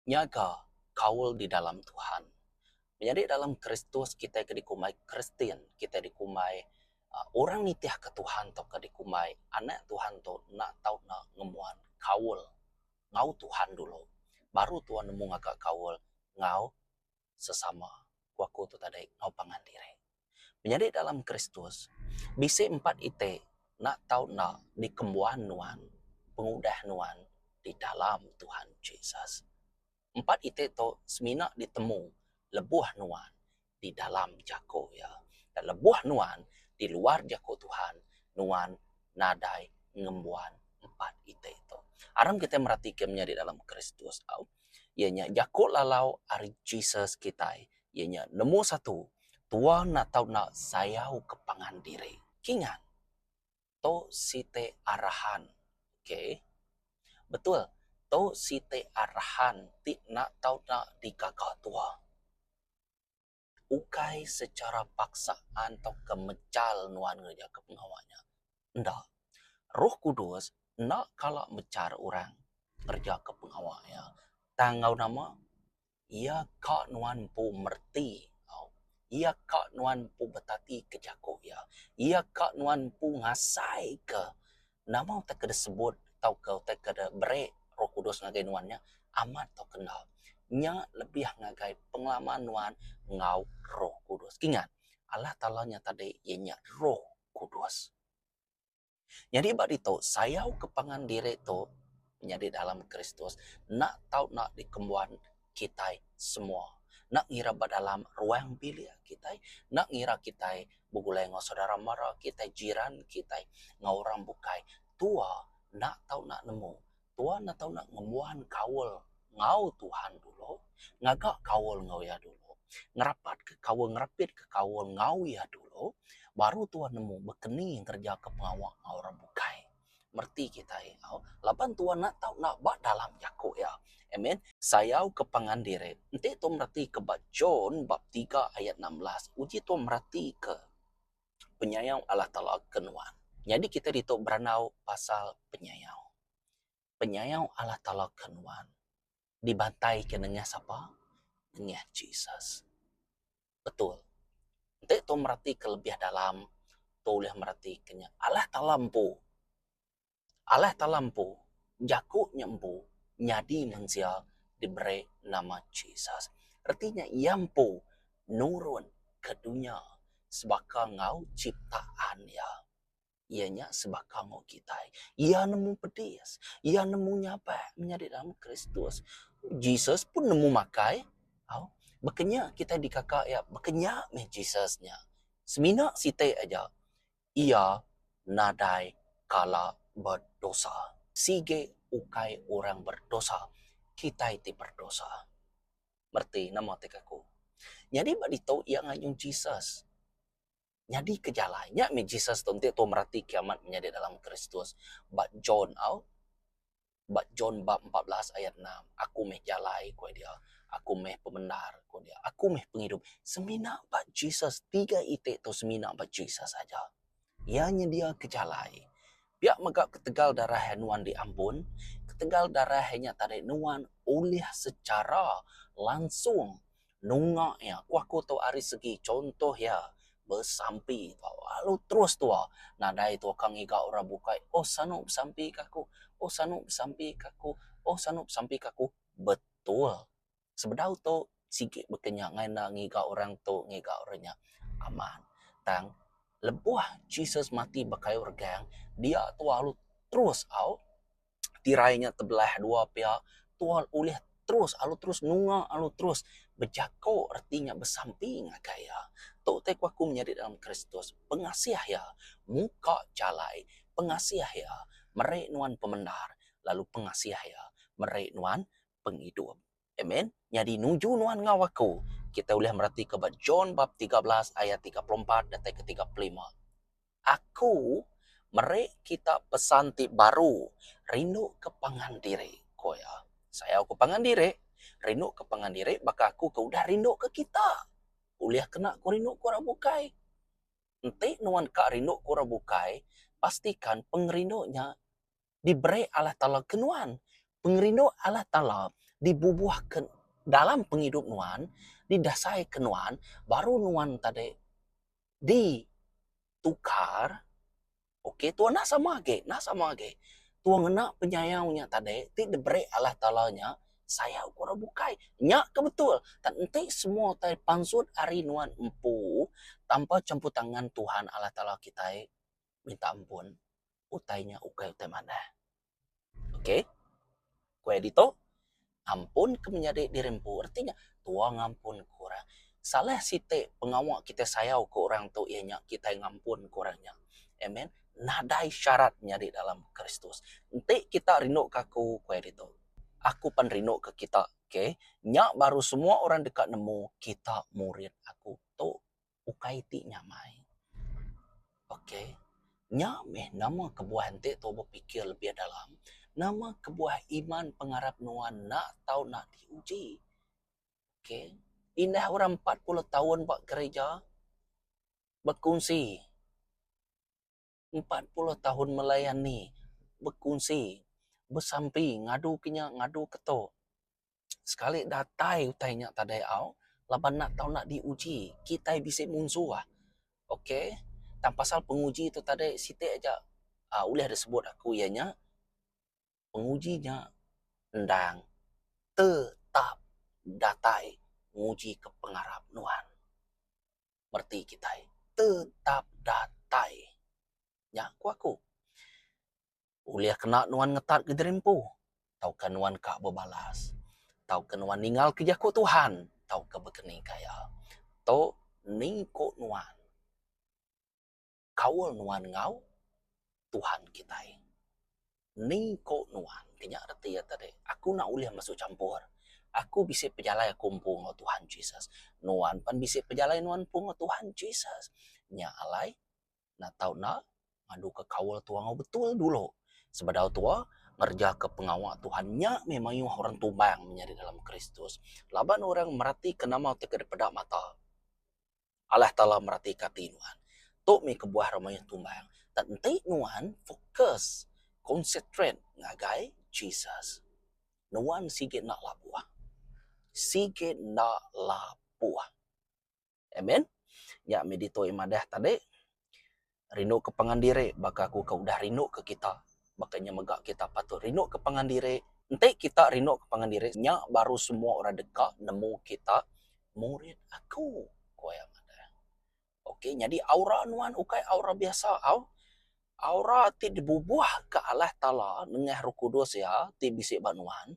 Nyaga kaul di dalam Tuhan. Menyadi dalam Kristus kitai ke dikumbai Kristian, kitai dikumbai uhh orang nitihka Tuhan tauka dikumbai anak Tuhan tu enda tau ne ngembuan kaul enggau Tuhan dulu. Baru Tuhan nemu ngaga kaul enggau sesama ku aku tu tadi enggau pangan diri. Menyadi dalam Kristus bisi empat iti enda tau enda dikembuan nuan pengudah nuan di dalam Tuhan Jesus. Empat iti tu semina ditemu lebuh nuan di dalam jaku iya. Dan lebuh nuan di luar jaku Tuhan nuan nadai ngembuan empat iti tu. Aram kitai meratika menyadi dalam Kristus au iya nya jaku lalau ari Jesus kitai iya nya nemu satu tua enda tau enda sayau ke pangan diri. Kingat tu siti arahan ok betul tu siti arahan ti enda tau enda digaga tua. Ukai secara paksaan tauka mejal nuan ngereja ke pengawa nya. Enda. Roh Kudus enda kala mechar orang ngereja ke pengawa iya. Tang enggau nama iya ka nuan empu mereti au. Iya ka nuan empu betati ke jaku iya. Iya ka nuan empu ngasai ke nama utai ke disebut tauka utai ke diberi Roh Kudus ngagai nuan nya amat tauka enda. Nya lebih ngagai pengalaman nuan enggau Roh Kudus. Kingat, Allah Taala nya tadi iya nya Roh Kudus. Nyadi ba ditu sayau ke pangan diri tu nyadi dalam Kristus enda tau enda dikembuan kitai semua. Enda ngira ba dalam ruang bilik kitai, enda ngira kitai begulai enggau saudara mara kitai, jiran kitai enggau orang bukai. Tua enda tau enda nemu, tua enda tau enda ngembuan kaul enggau Tuhan dulu, ngaga kaul enggau iya dulu, ngerapatka kaul, ngerapitka kaul enggau iya dulu baru tua nemu bekeni ngerejaka pengawa enggau orang bukai. Mereti kitai au laban tua enda tau enda ba dalam jaku iya. Amen. Sayau ke pangan diri. Enti tua mereti ke ba John bab tiga ayat 16 uji tua mereti ke penyayau Allah Taala ke nuan. Nyadi kitai ditu berandau pasal penyayau. Penyayau Allah Taala ke nuan dibantai ke nengah sapa? Nengah Jesus. Betul. Enti tu mereti ke lebih dalam, tu ulih mereti ke nya Allah Taala empu. Allah Taala empu, jaku nya empu nyadi mensia diberi nama Jesus. Reti nya iya empu nurun ke dunya sebaka enggau ciptaan iya. Iya nya sebaka enggau kitai. Iya nemu pedis, iya nemu nyabak menyadi dalam Kristus. Jesus pun nemu makai. Au, baka nya kitai dikaka iya, baka nya meh Jesus nya. Semina siti aja, iya nadai kala berdosa. Sigi ukai orang berdosa, kitai ti berdosa. Mereti nama ti aku. Nyadi ba ditu iya ngayung Jesus. Nyadi ke jalai nya meh Jesus tu enti tu mereti kiamat menyadi dalam Kristus ba John au ba John bab 14 ayat 6 aku meh jalai ku dia aku meh pemendar ku dia aku meh pengidup semina ba Jesus tiga iti tu semina ba Jesus aja iya nyedia ke jalai pia mega ketegal darah nuan diampun ketegal darah nya tadi nuan ulih secara langsung Nunga iya, ku aku tu ari segi chuntoh iya besampi tau lalu terus tua nadai tua ka ngiga orang bukai oh sanu besampi ka aku oh sanu besampi ka aku oh sanu besampi ka aku betul sebedau tu sigi baka nya ngai enda ngiga orang tu ngiga orang nya amat tang lebuh Jesus mati ba kayu regang dia tua lalu terus au. Tirai nya tebelah dua pia tuan ulih terus alu terus nunga alu terus bejako reti nya besampi ngagai iya. Tu tai ku aku menyadi dalam Kristus pengasih iya muka jalai pengasih iya meri nuan pemendar lalu pengasih iya meri nuan pengidup. Amen. Nyadi nuju nuan enggau aku kita ulih meratika ba John bab 13 ayat 34 datai ke 35. Aku meri kita pesan ti baru, rindu ke pangan diri, ku iya. Sayau ke pangan diri, rindu ke pangan diri baka aku ke udah rindu ke kita. Ulih kena ku rindu ke orang bukai. Enti nuan ka rindu ke orang bukai, pastikan pengerindu nya diberi Allah Taala ke nuan. Pengerindu Allah Taala. Dibubuhka dalam pengidup nuan, didasaika nuan, baru nuan tadi ditukar. Okey, tua enda sama agi, enda sama agi. Tua ngena penyayau nya tadi ti diberi Allah Taala nya sayau ke orang bukai. Nya ke betul. Tang enti semua utai pansut ari nuan empu tanpa campur tangan Tuhan Allah Taala kitai minta ampun utai nya ukai utai manah. Okey. Ku iya ditu, ampun ke menyadi diri empu reti nya tua ngampun ke orang. Salah siti pengawa kitai sayau ke orang tu iya nya kitai ngampun ke orang nya. Amen. Nadai syarat nyadi dalam Kristus. Enti kita rindu ke aku, ku iya ditu, aku pan rindu ke kita. Okey. Nya baru semua orang deka nemu kita murid aku. Tu ukai ti nyamai. Ok. Nya meh nama kebuah enti tu bepikir lebih dalam, nama kebuah iman pengarap nuan enda tau nak diuji. Ok. Indah orang 40 taun ba gereja bekunsi 40 tahun melayani, bekunsi, besampi ngadu ke nya ngadu ke tu. Sekali datai utai nya tadai au laban enda tau enda diuji kitai bisi munsuh. Ok tang pasal penguji tu tadi siti aja uhh ulih disebut aku iya nya penguji nya endang tetap datai nguji ke pengarap nuan. Mereti kitai tetap datai. Nya ku aku. Ulih kena nuan ngetat ke diri empu tauka nuan ka bebalas tauka nuan ninggal ke jaku Tuhan tauka bekeni gaya. Tu ni ku nuan kaul nuan enggau Tuhan kitai. Ni ku nuan ke nya reti iya tadi aku enda ulih masu champur. Aku bisi pejalai aku empu enggau Tuhan Jesus. Nuan pan bisi pejalai nuan empu enggau Tuhan Jesus. Nya alai Enda tau enda ngaduka kaul tua enggau betul dulu sebedau tua ngerejaka pengawa Tuhan. Nya meh mayuh orang tumbang menyadi dalam Kristus laban orang meratika nama ti ke dipeda mata. Allah Taala meratika ati nuan. Tu meh kebuah orang mayuh tumbang. Tang enti nuan fokus, concentrate ngagai Jesus, nuan sigi enda labuh. Sigi enda labuh. Amen. Nya meh ditu iya madah tadi rindu ke pangan diri baka aku ke udah rindu ke kita baka nya mega kita patut rindu ke pangan diri. Enti kita rindu ke pangan diri nya baru semua orang deka nemu kita murid aku, ku iya madah. Okey nyadi aura nuan ukai aura biasa au. Aura ti dibubuh ka Allah Taala nengah Roh Kudus iya ti bisi ba nuan.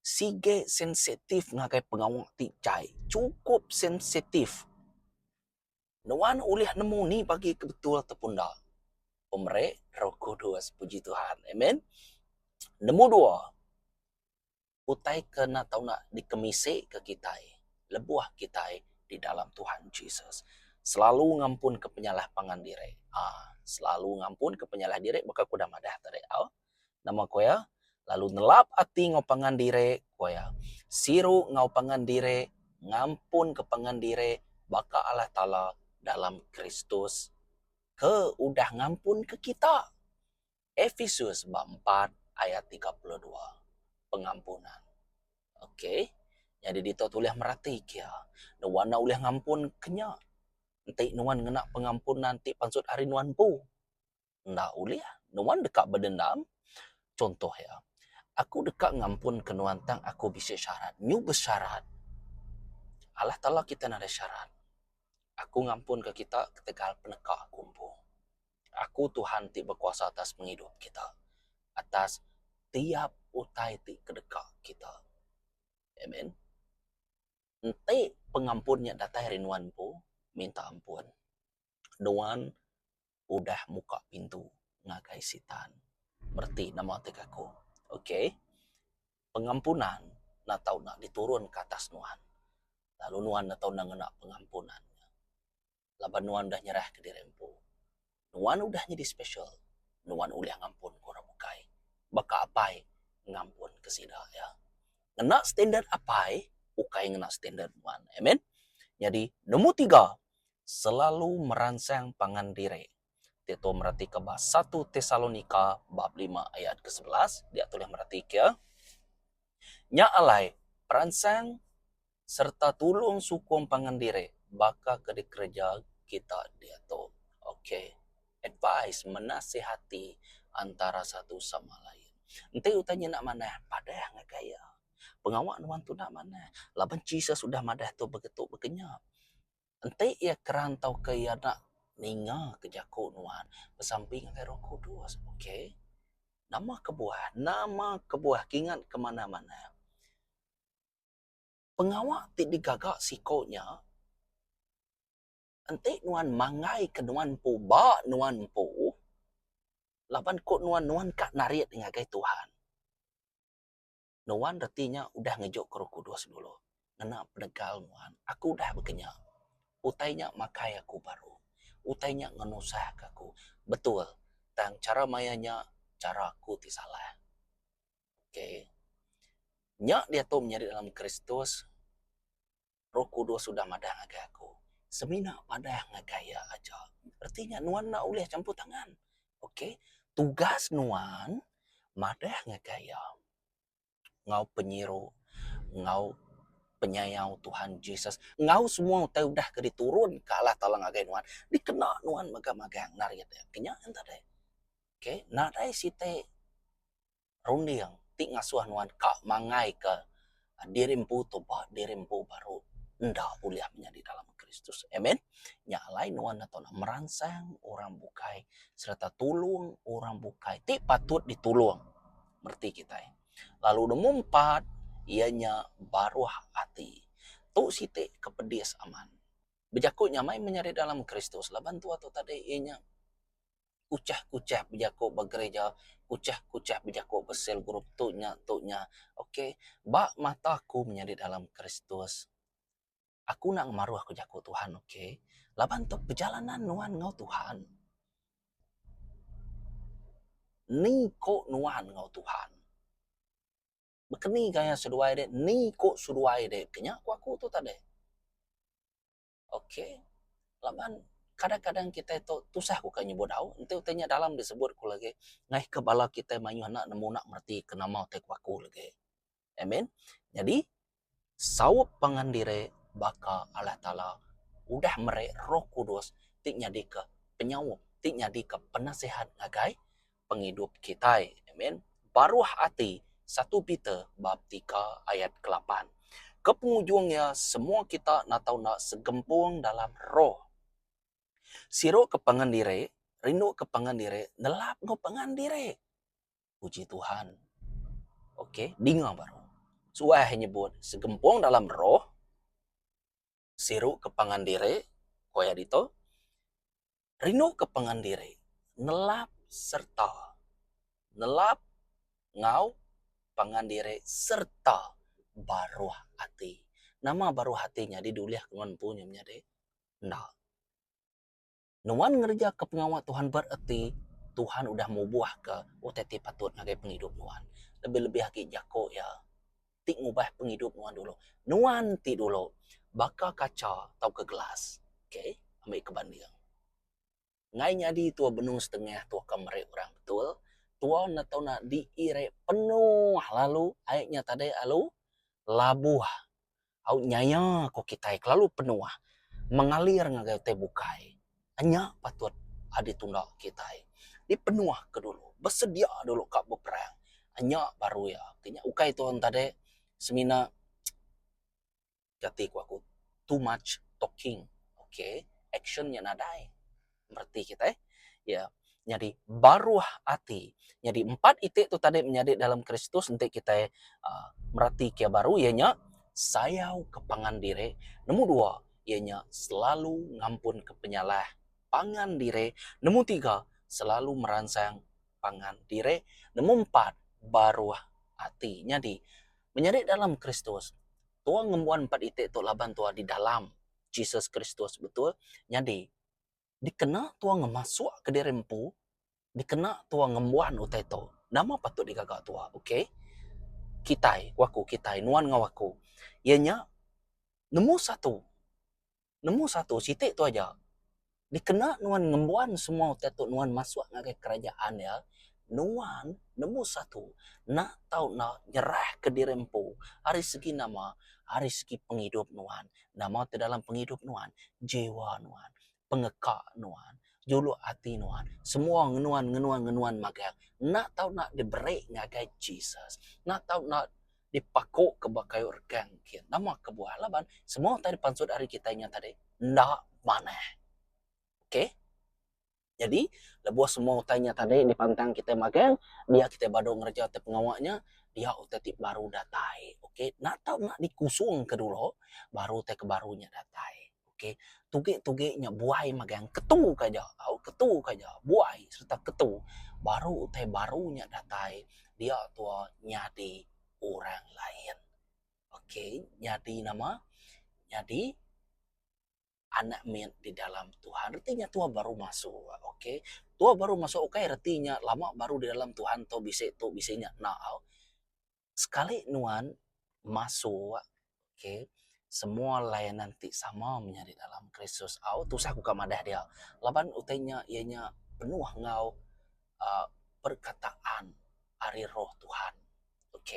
Sige sensitif ngagai pengawa ti jai. Chukup sensitif. Nuan ulih nemu ni bagi ke betul ataupun enda. Pemeri Roh Kudus. Puji Tuhan. Amen. Nemu dua, utai ke enda tau enda dikemisika kitai lebuh kitai di dalam Tuhan Jesus. Selalu ngampunka penyalah pangan diri. Aa selalu ngampunka penyalah diri baka ku udah madah tadi. Au. Nama ku iya? Lalu nelap ati enggau pangan diri, ku iya. Siru enggau pangan diri, ngampunka pangan diri baka Allah Taala dalam Kristus ke udah ngampunka kita. Efesus ba empat ayat 32. Pengampunan. Okey. Nyadi ditu tulih merati kia. Nuan enda ulih ngampun ke nya. Enti nuan ngena pengampunan ti pansut ari nuan empu. Enda ulih, nuan deka bedendam. Chunto iya, aku deka ngampunka nuan tang aku bisi syarat. Nyu besyarat. Allah Taala kita nadai syarat. Aku ngampunka kita ketegal peneka aku empu. Aku Tuhan ti bekuasa atas pengidup kita, atas tiap utai ti kedeka kita. Amen. Enti pengampun nya datai ari nuan empu, minta ampun. Nuan udah muka pintu ngagai sitan. Mereti nama ti ke aku. Ok. Pengampunan enda tau enda diturun ke atas nuan. Lalu nuan enda tau enda ngena pengampunan nya. Laban nuan udah nyerah ke diri empu. Nuan udah nyadi special. Nuan ulih ngampun ke orang bukai. Baka apai ngampun ke sida iya. Ngena standard apai ukai ngena standard nuan. Amen. Nyadi nombor tiga selalu meransang pangan diri. Ti tu meratika ba satu Tesalonika bab lima ayat ke 11, dia tulih meratika. Nya alai, peransang sereta tulung sukung pangan diri baka ke dikereja kita diatu. Ok. Advice menasihati antara satu sama lain. Enti utai nya enda manah, padah ngagai iya. Pengawa nuan tu enda manah laban Jesus udah madah tu begitu baka nya. Enti iya keran tauka iya enda ninga ke jaku nuan besampi ngagai Roh Kudus. Ok. Nama kebuah? Nama kebuah kingat ke manah-manah. Pengawa ti digaga siko nya enti nuan manggai ke nuan empu ba nuan empu laban ku nuan nuan ka narit ngagai Tuhan. Nuan reti nya udah ngejuk ke Roh Kudus dulu ngena penegal nuan. Aku udah baka nya. Utai nya makai aku baru. Utai nya ngenusah ke aku. Betul tang chara maya nya chara aku ti salah. Okay. Nya diatu menyadi dalam Kristus, Roh Kudus udah madah ngagai aku. Semina padah ngagai iya aja. Reti nya nuan enda ulih campur tangan. Okay. Tugas nuan madah ngagai iya enggau penyiru, enggau penyayau Tuhan Jesus, enggau semua utai udah ke diturunka Allah Taala ngagai nuan, dikena nuan mega magang narit iya. Ke nya enta deh. Okay. Nadai siti runding ti ngasuh nuan ka mangaika diri empu tu ba diri empu baru enda ulih menyadi dalam Kristus. Amen. Nya alai nuan enda tau meransang orang bukai sereta tulung orang bukai ti patut ditulung mereti kitai. Lalu nombor empat iya nya baruh ati. Tu siti ke pedis amat. Bejaku nyamai menyadi dalam Kristus laban tua tu tadi iya nya kuchah-kuchah bejaku ba gereja, kuchah-kuchah bejaku ba sel group tu nya tu nya. Ok ba mata aku menyadi dalam Kristus aku enda ngemaruh ku jaku Tuhan ok laban tu perjalanan nuan enggau Tuhan. Ni ko nuan enggau Tuhan. Baka ni gaya seduai deh ni ko seduai deh ke nya ku aku tu tadi. Ok laban kadang-kadang kitai tu tusah ku ka nyebut au enti utai nya dalam disebut ku lagi ngaih ke bala kitai mayuh enda nemu enda mereti ke nama utai ku aku lagi. Amen. Nyadi saup pangan diri baka Allah Taala udah meri Roh Kudus ti nyadika penyaup ti nyadika penasihat ngagai pengidup kitai. Amen. Baruh ati satu Peter bab tiga ayat kelapan. Ke pengujung iya semua kita natau enda segempung dalam roh. Siru ke pangan diri, rindu ke pangan diri, nelap enggau pangan diri. Puji Tuhan. Okey, dinga baru. Suah nyebut segempung dalam roh. Siru ke pangan diri, ku iya ditu, rindu ke pangan diri, nelap sereta nelap enggau pangan diri sereta baruh ati. Nama baruh ati nyadi diulih ke nuan empu nya menyadi? Enda. Nuan ngerejaka pengawa Tuhan bereti Tuhan udah mubuhka utai ti patut ngagai pengidup nuan. Lebih-lebih agi jaku iya ti ngubah pengidup nuan dulu. Nuan ti dulu baka kacha tauka gelas. Okay, ambi ke banding. Ngai nyadi tua benung setengah tua ka meri orang betul, tua enda tau nak diire penuh lalu ai nya tadi lalu labuh Au nyaya ko kitai kelalu penuh mengalir ngagai utai bukai. Nya patut ditunda kitai. Dipenuh ke dulu, besedia dulu ka beperang. Nya baru iya. Nya ukai tuan tadi semina kati ku aku too much talking. Okay, action nya nadai. Mereti kitai. Ya. Nyadi baruh ati. Nyadi empat iti tu tadi menyadi dalam Kristus enti kitai uhh mereti ke baru iya nya sayau ke pangan diri. Nombor dua iya nya selalu ngampun ke penyalah pangan diri. Nombor tiga selalu meransang pangan diri. Nombor empat baruh ati. Nyadi menyadi dalam Kristus tuan ngembuan empat iti tu laban tuan di dalam Jesus Kristus betul. Nyadi dikena tua ngemasuk ke diri empu dikena tua ngembuan utai tu nama patut digaga tua ok kitai ku aku kitai nuan enggau aku iya nya nemu satu nemu satu siti tu aja dikena nuan ngembuan semua utai tu nuan masuk ngagai kerajaan iya. Nuan nemu satu enda tau enda nyerahka diri empu ari segi nama, ari segi pengidup nuan. Nama ti dalam pengidup nuan? Jiwa nuan, pengeka nuan, juluk ati nuan, semua ngenuan ngenuan ngenuan magang enda tau enda diberi ngagai Jesus. Enda tau enda dipakuka ba kayu regang kin. Nama kebuah? Laban semua utai dipansut ari kitai nya tadi enda manah. Okay. Nyadi, lebuh semua utai nya tadi dipantang kitai magang, dia kitai badu ngereja ti pengawa nya, dia utai ti baru datai. Okay, enda tau enda dikusungka dulu, baru utai ke baru nya datai. Okay, tugi-tugi nya buai magang, ketu ka aja, au ketu ka aja, buai sereta ketu. Baru utai baru nya datai, dia tua nyadi orang lain. Okay, nyadi nama? Nyadi. anak mit di dalam Tuhan. Reti nya tua baru masuk. Okey. Tua baru masuk ukai reti nya lama baru di dalam Tuhan tu bisi tu bisi nya enda au. Sekali nuan masuk okey semua layanan ti sama menyadi dalam Kristus au tusah ku ka madah dia laban utai nya iya nya penuh enggau uhh perkataan ari roh Tuhan. Ok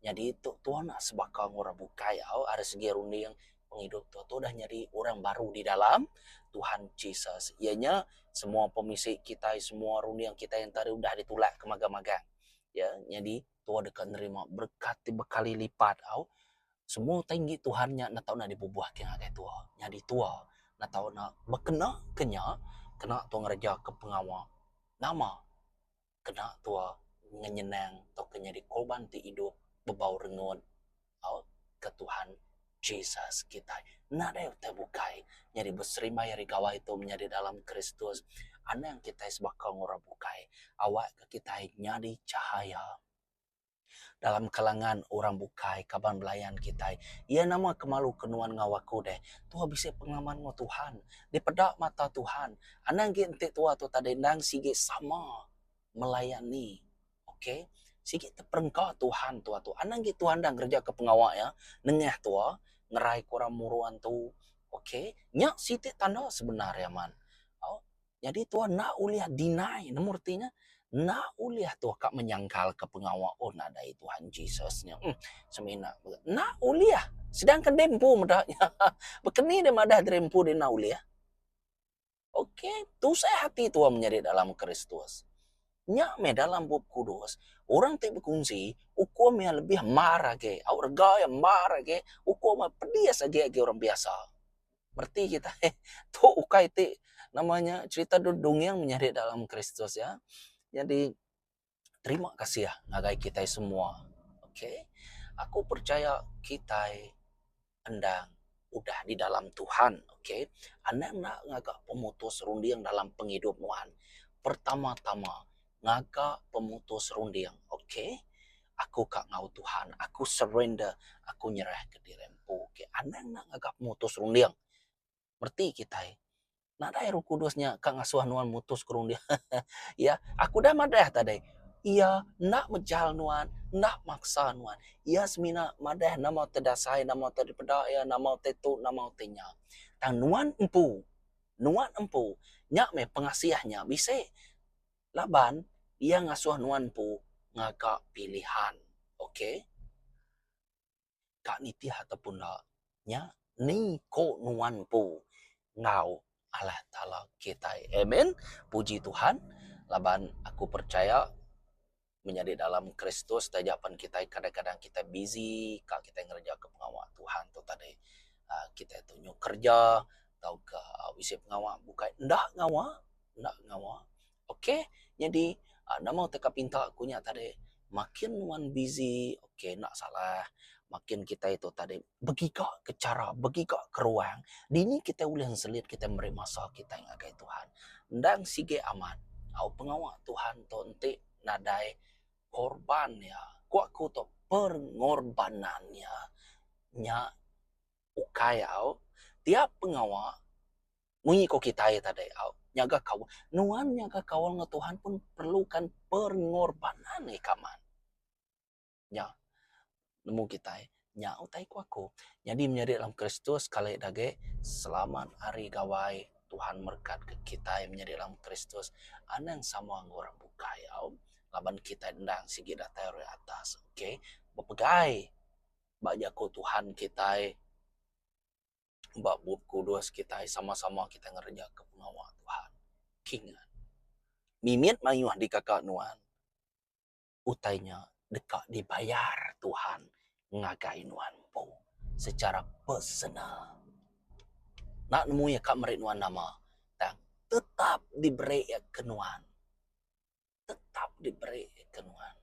nyadi tu tuan sebaka enggau orang bukai au ari segi runding pengidup tu tu udah nyadi orang baru di dalam Tuhan Jesus iya nya semua pemisi kitai semua runding kitai enti udah ditulak ke magang-magang ya nyadi tua deka nerima berekat ti bekali lipat au semua utai enggi Tuhan nya enda tau enda dibubuh ke ngagai tua nyadi tua enda tau enda bekena ke nya kena tua ngereja ke pengawa nama. Kena tua ngenyenang tauka nyadi korban ti idup bebau rengut au ke Tuhan Jesus kitai. Nadai utai bukai nyadi beserimbai ari gawai tu menyadi dalam Kristus. Anang kitai sebaka enggau orang bukai. Awakka kitai nyadi cahaya. Dalam kalangan orang bukai kaban belayan kitai. Iya nama ke malu ke nuan enggau aku deh. Tua bisi pengalaman enggau Tuhan. Dipeda mata Tuhan. Anang agi enti tua tu tadi endang sigi sama melayani. Okay. Sigi teperengka Tuhan tua tu. Anang agi Tuhan enda ngereja ke pengawa iya nengah tua ngerai ke orang muru antu. Okay. Nya siti tanda sebenar iya man. Au. Nyadi tua enda ulih deny, nemu reti nya? Enda ulih tua ka menyangkalka pengawa oh nadai Tuhan Jesus nya uhh semina enda ulih. Sedangkan deh empu meda nya baka ni deh madah diri empu deh enda ulih. Okay, tusah ati tua menyadi dalam Kristus. Nya meh dalam Bup Kudus, orang ti bekunsi ukum iya lebih mar agi, au rega iya mar agi, ukum iya pedis agi agi orang biasa. Mereti kitai tu ukai ti nama nya cherita dongeng menyadi dalam Kristus ya. Nyadi terima kasih ngagai kitai semua. Okay. Aku percaya kitai endang udah di dalam Tuhan. Okay. Anang enda ngaga pemutus runding dalam pengidup nuan. Pertama-tama ngaga pemutus runding. Okay. Aku ka enggau Tuhan, aku surrender, aku nyerahka diri empu. Okay. Anang enda ngaga pemutus runding. Mereti kitai. Nadai Roh Kudus nya ka ngasuh nuan mutuska runding. Ya, aku udah madah tadi. Iya enda mejal nuan, enda maksa nuan. Iya semina madah nama ti dasai, nama ti dipeda iya, nama ti tu, nama ti nya. Tang nuan empu, nuan empu nya meh pengasih nya bisi. Laban iya ngasuh nuan empu ngaga pilihan. Ok. Ka nitih ataupun enda nya ni ko nuan empu enggau Allah Taala kitai. Amen. Puji Tuhan laban aku percaya menyadi dalam Kristus taja pen kitai kadang-kadang kitai busy ka kitai ngereja ke pengawa Tuhan tu tadi. uhh Kitai tu nyau kerja tauka bisi pengawa bukai enda ngawa enda ngawa. Ok nyadi nama utai ka pinta ku nya tadi makin nuan busy ok enda salah makin kitai tu tadi begiga ke chara begiga ke ruang dini kitai ulih nselit kitai meri masa kitai ngagai Tuhan. Endang sigi amat au pengawa Tuhan tu enti nadai korban iya ku aku tu pengorbanan iya nya ukai au tiap pengawa Munyi ko kitai tadi au nyaga kaul. Nuan nyaga kaul enggau Tuhan pun perlukan pengorbanan ika man. Nya nemu kitai nya utai ku aku. Nyadi menyadi dalam Kristus sekali da agi selamat hari gawai Tuhan merekat ke kitai menyadi dalam Kristus anang sama enggau orang bukai au. Laban kitai endang sigi datai ari atas. Okay. Bepegai ba jaku Tuhan kitai ba Bup Kudus kitai sama-sama kitai ngereja ke pengawa Tuhan. Kingat. Mimit mayuh dikaka nuan. Utai nya deka dibayar Tuhan ngagai nuan empu secara personal. Enda nemu iya ka meri nuan nama tang tetap diberi iya ke nuan. Tetap diberi iya ke nuan.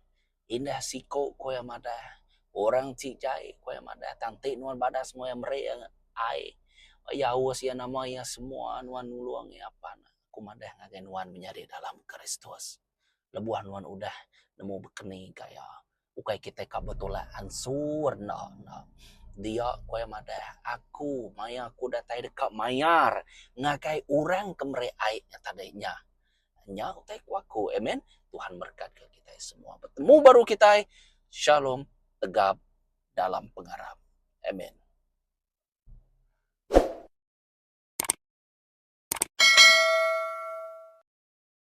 Indah siko ku iya madah orang ti jai ku iya madah tang ti nuan badas enggau iya meri iya ai iya aus iya nama iya semua nuan nulung iya pan aku madah ngagai nuan menyadi dalam Kristus. Lebuh nuan udah nemu bekeni gaya ukai kitai ka betulak ansur enda enda. Dia ku iya madah aku maya aku datai deka mayar ngagai orang ke meri ai nya tadi nya. Nya utai ku aku amen. Tuhan merekatka kitai semua. Betemu baru kitai. Shalom tegap dalam pengarap. Amen.